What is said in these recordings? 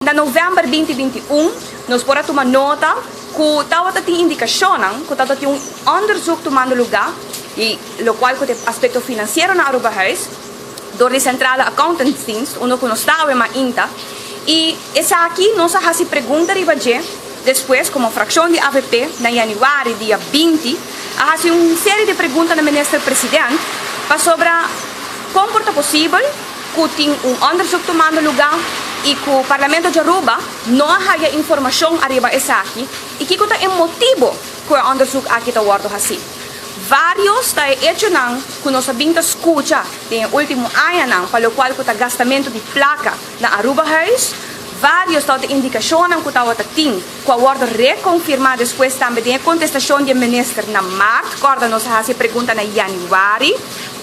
Na november 2021, nos por a tuma nota ku tabata tin indikashon ku tabata tin un onderzoek tumando lugá i lokual ku aspekto finansiero na Arubahuis door di Centrale Accountantsdienst, unda ku nos ta mainta. I esaki nos a hasi pregunta riba dje, despues komo frakshon di AVP, na yanüari dia 20, a hasi un serie di pregunta na minister presidente pasobra kon ta posibel ku tin un onderzoek tumando lugá i ku Parlamento di Aruba no a informashon ariba esaki i kiko ta e motibu ku e onderzoek aki ta wòrdu hasí. Varios ta echonan ku nos a bin ta skucha den último añanan pa lokual ku ta gastamentu di plaka na Arubahuis, varios ta indikashon ku tabata tin ku a wòrdu rekonfirmá despues tambe den kontestashon di minister na mart, kòrda nos a hasi pregunta na yanüari,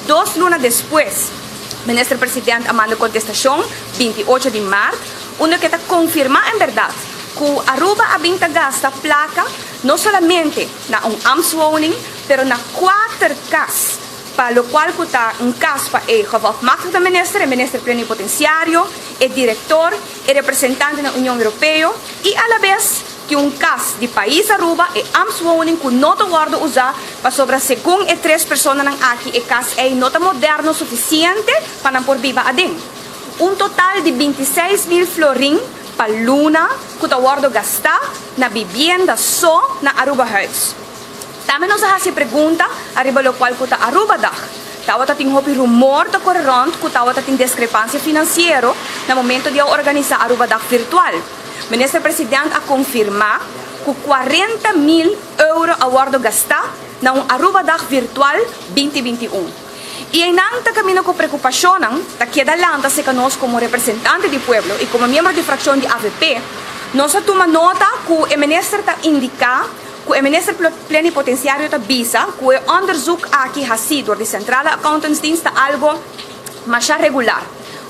2 luna despues, minister presidente a manda kontestashon 28 di mart, unda ku ta konfirmá en berdat ku Aruba a bin ta gasta plaka no solamente na un ambtswoning, pero na kuater kas, pa lokual ta un kas pa e gevolmachtigde minister, e minister plenipotensiario, e direktor, e representante na Union Europeo i a la bes ku un kas di pais Aruba e ambtswoning ku no ta wòrdu usá pasobra segun e tres personanan aki e kas ei no ta moderno sufisiente pa nan por biba aden. Un total di 26 mil florin pa luna ku ta wòrdu gastá na bibienda so na Arubahuis. Tambe nos a hasi pregunta ariba lokual ku ta Arubadag. Tabata tin hopi rumor ta kore rònt ku tabata tin diskrepansia finansiero na momento di organisá Arubadag virtual. Minister presidente a konfirmá ku 40 mil euro a wòrdu gastá na un Arubadag virtual 2021. I einan ta kaminda ku preokupashon ta keda lanta serka nos komo representante di pueblo i komo miembro di frakshon di AVP, nos a tuma nota ku e minister ta indiká ku e minister plenipotensiario ta bisa ku e onderzoek aki hasí door di Centrale Accountantsdienst ta algu mas regular.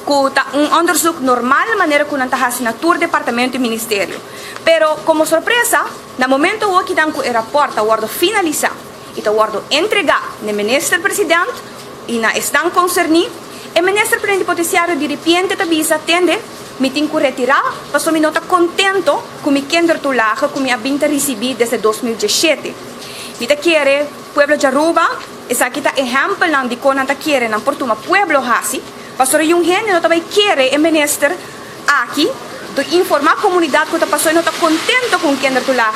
Ku ta un onderzoek normal manera ku nan ta hasi na tur departamento i ministerio. Pero komo sorpresa, na momento ku e rapport ta wòrdu finalisá i ta wòrdu entregá na minister presidente i na esnan konserní, e minister plenipotensiario di repente ta bisa, tende, mi tin ku retirá, paso mi no ta kontentu ku mi kindertoelage ku mi a bin ta risibí desde 2017. Mi ta kere pueblo di Aruba, esaki ta ehèmpelnan di kon nan ta kere nan por tuma pueblo hasi, paso un hende no ta bai kere e minister aki di informá komunidat ku ta paso no ta kontentu ku kindertoelage.